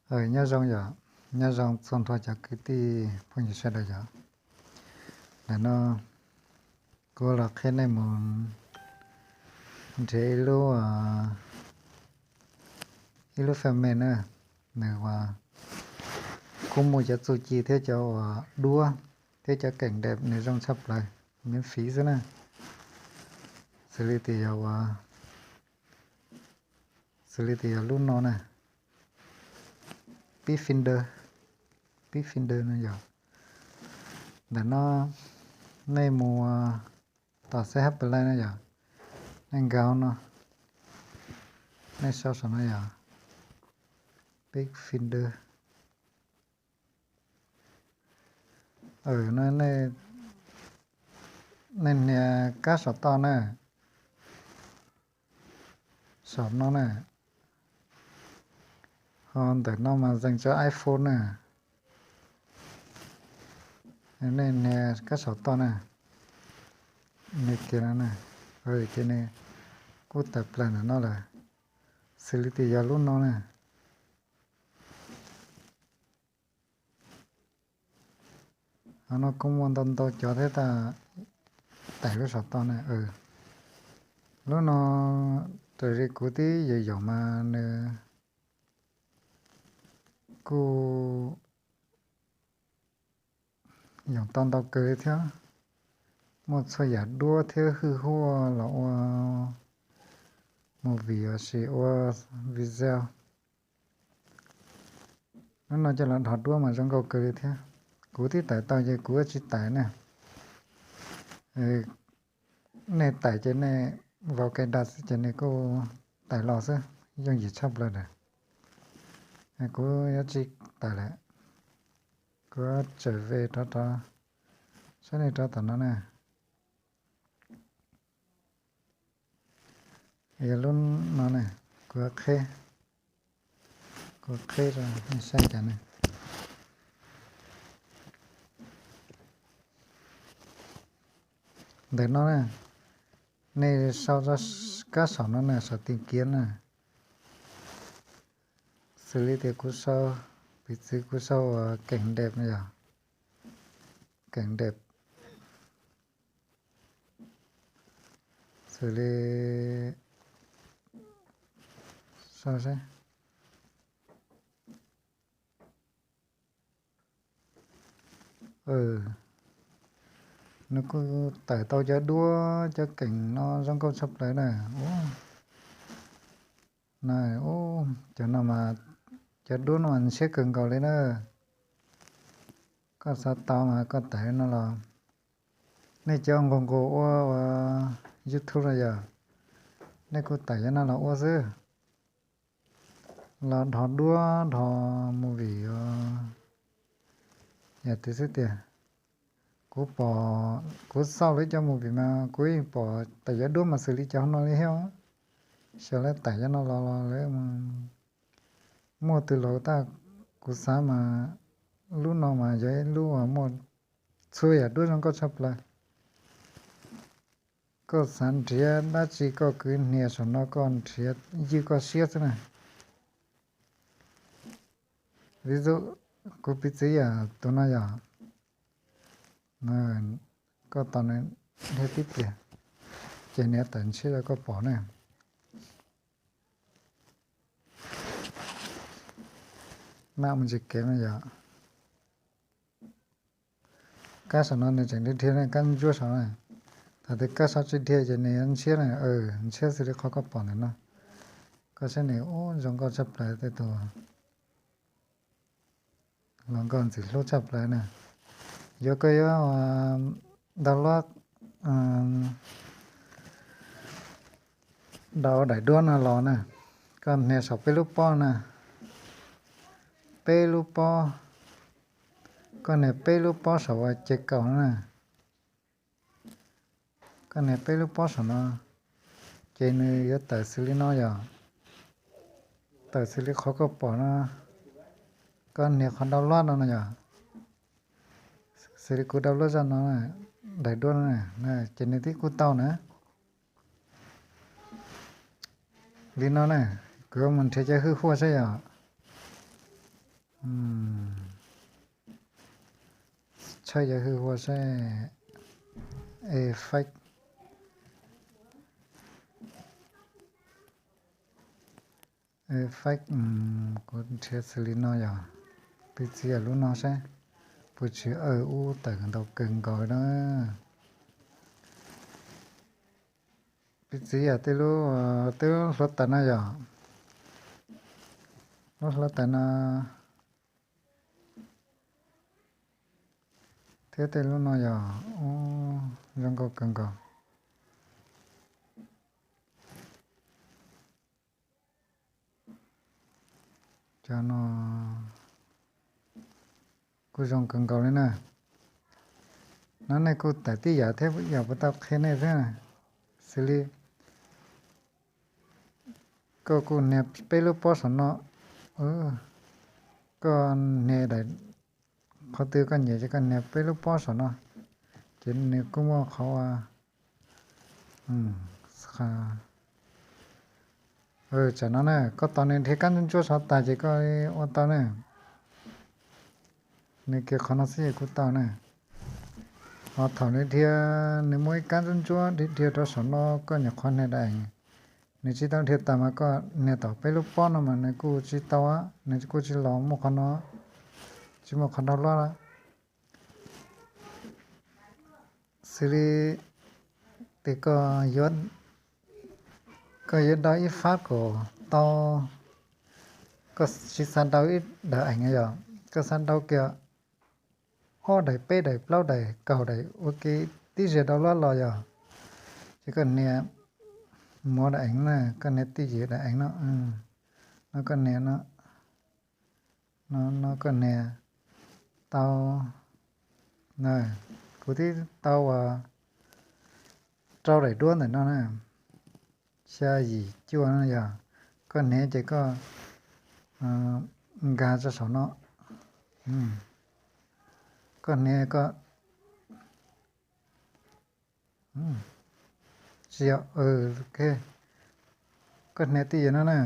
Nyob zoo yom, nyob zoo txhua nrho cov kwv tij phooj ywg sawv daws yom. Ntawm no kuv los qhia nej mus nrhiav ib lub, ib lub fame na, nws uas kuj muaj cov txuj ci thiab cov uas duab thiab cov keem dep nws zoo tshaj plaws, miv fiv xwb na. Xws li tias yog ua, xws li tias yog lub no na, Pib Finder, Pib Finder no yog. Ntawm no nej mus tos seb hab pes laj na yog, nej nkag no, nej sau saum no yog Pib Finder. Nej nias kab saum toj na, saum no na, ho ntawm no mas zeeg tso iPhone na. Nej nias kab saum toj na, nias kiag no na, ces nws kuj tawm plaws ntawm no lawm. Xws li tias yog lub no na, qhov no kuj muaj ntau ntau cov thiab, tab tais lub saum toj na. Lub no raws li kuv twb yaum yaum mas nws kuj yoom tau ntau kawg li thiab. Muaj txhua yam duab thiab hwj huaj los ua movie los sis ua video. Lub no coj los dhos duab mas zoo nkauj kawg li thiab. Kuv twb tải tau ces kuv tsis tải na. Nej tải ces nej vào cài đặt xwb ces nws kuj tải los xwb, yooj yim tshaj plaws lawm. Kuv yuav tsis tải lawm, kuv tseem ve rov rov, saib nej rov tom no na. Yog lub no ne, kuv qheb, kuv qheb rau nej saib cas ne. Ntawm no na, nej sau kab saum no na, saum tìm kiếm na. Xws li tias kuv sau, piv txwv kuv sau uas keem dep no yog, keem dep. Xws li sau seb. Nws kuj tawm tau cov duab cov keem no zoo nkauj tshaj plaws na. Cov no mas, cov duab no mas ntshiab kawg nkaus li na. Koj xav tau mas koj tải no los, nej cov nqus nqus ua YouTube no yog, nej kuj tải cov no los ua xwb. Los dhos duab dhos movie os. Yam twg xwb tiag, kuv pom, kuv xauj lawv cov movie mas kuv yeej pom tawm cov duab mas xws li cov no li thiab. Xyov lawv tải cov no los los lawv muaj twg los tab, kuv xav mas lub no mas yog ib lub uas muaj txhua yam duab zoo nkauj tshaj plaws. Koj xav nrhiav dab tsi koj kwv nias saum no koj nrhiav ywj koj siab xwb na. Ví dụ, kuv piv txwv yam tus no yog, koj tos nws dhia tib pliag, ces nws tawm ntshiab rau koj pom na. Maj mus ntsis kev no yog, kab saum no nws tseem dhia dhia na, kab ntsuab saum na. Thaum twg kab saum tsis dhia ces nws yuav ntshiab na, ntshiab xws li qhov koj pom ntawm no. Koj saib nws ub zoo nkauj tshaj plaws tej tus, los nkauj ntxim hlub tshaj plaws na. Yog koj yuav download, download daim duab no los na, koj nias saum peb lub pob na, peb lub pob, koj nias peb lub pob saum uas ces kaum na. Koj nias peb lub pob saum no, ces nws yuav tawm xws li no yog, tawm xws li qhov koj pom no. Koj nias qhov download no no yog, xws li kuv download zaj no, daim duab no, ces nws twb kuj tau na. Li no na, kuv yuav mus nrhiav cov hwj huaj saib yog. Tshawb yog hwj huaj seb. Effect, effect, kuv nrhiav xws li no yog, piv txwv yog lub no seb puas tsis aw ub tawm ntau kawg nkaus na. Piv txwv yog tej lub, twb hluav taws no yog, lub hluav taws no thiab tej lub no yog, zoo nkauj kawg nkaus. Cov no kuj zoo kawg nkaus li na. No nej kuj tawm tib yam thiab, yog puas tau qhia nej xwb. Xws li koj kuj nias peb lub pob saum no, koj nias daim, qhov twg koj nyiam ces koj nias peb lub pob saum no, ces nws kuj muaj qhov tsam no na, koj tos nws dhia kab ntsuab ntsuab saud tas ces koj ua tau na. Nws kiag qhov no xwb ces kuj tau na. Ho thaum nws dhia, nws muaj ib kab ntsuab ntsuab dhia rau saum no, koj nyuam qhuav nias daim ees, nws tsis tau dhia tas mas koj nias tom peb lub pob no mas nws kuj tsis tau, nws kuj tsis los muaj qhov no, tsis muaj qhov dhau luab lawm. Xws li tias koj yuav dau ib fab kom tau, koj tsis xav dau ib daim ees yog, kov xav dau kiag ob daim peb daim plaub daim kaum daim ua ke tib ziag dau luab los yog, ces koj nias muav daim ees na, koj nias twj ywm daim ees no, no koj nias no, no koj nias tau, kuv twb tau rau daim duab ntawm no na, xya yim cuaj no yog, koj nias ces koj nkag rau saum no, koj nias koj tsis yog, koj nias twj ywm no na,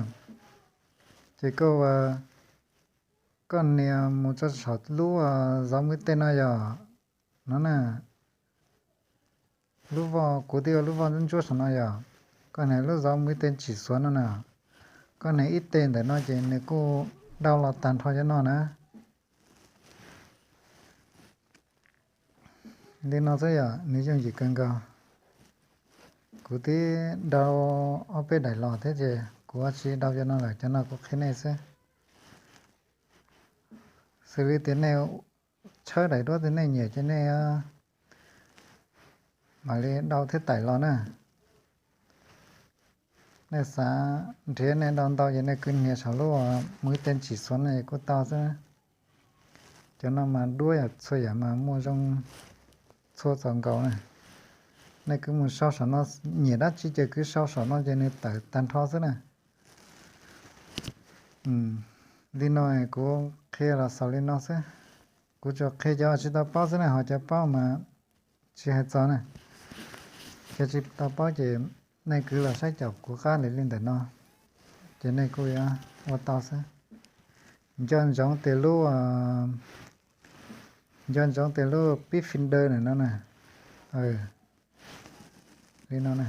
ces koj, koj nias mus rau saum lub zov muv tej no yog, no na, lub voj, kuv twb ua lub voj ntsuab ntsuab saum no yog, koj nias lub zov muv tej tsim xuav no na, koj nias ib teg ntawm no ces nws kuj dau los tag nrho cov no na. Li no xwb yog nws yooj yim kawg nkaus. Kuv twb dau ob peb daim los thiab ces kuv tsis dau cov no lawm, cov no kuv qhia nej xwb. Xws li tias nej tshawb daim duab twg nej nyiam ces nej mam li dau thiab taim los na. Nej xav nrhiav nej dau ntau ces nej kwv nias saum lub muv tej tsim xuav no kuj tau xwb. Cov no mas duab yog txhua yam mas muaj zoo txhua txaus nkaus na. Nej kwv mus sau saum no, nyiam dab tsi ces kwv sau saum no ces nws tawm tag nrho xwb na. Li no kuv qhia los xaus li no xwb. Kuv tsuas qhia cov tsis tau paub xwb na, ho cov paub mas tsis hais txog na. Cov tsis tau paub ces nej kwv los saib caum kuv qab li li ntawm no, ces nej kuj yuav ua tau xwb. Nco ntsoov tias lub, nco ntsoov tias lub pib finder ntawm no na, li no na.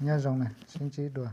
Nyob zoo na, sib ntsib dua.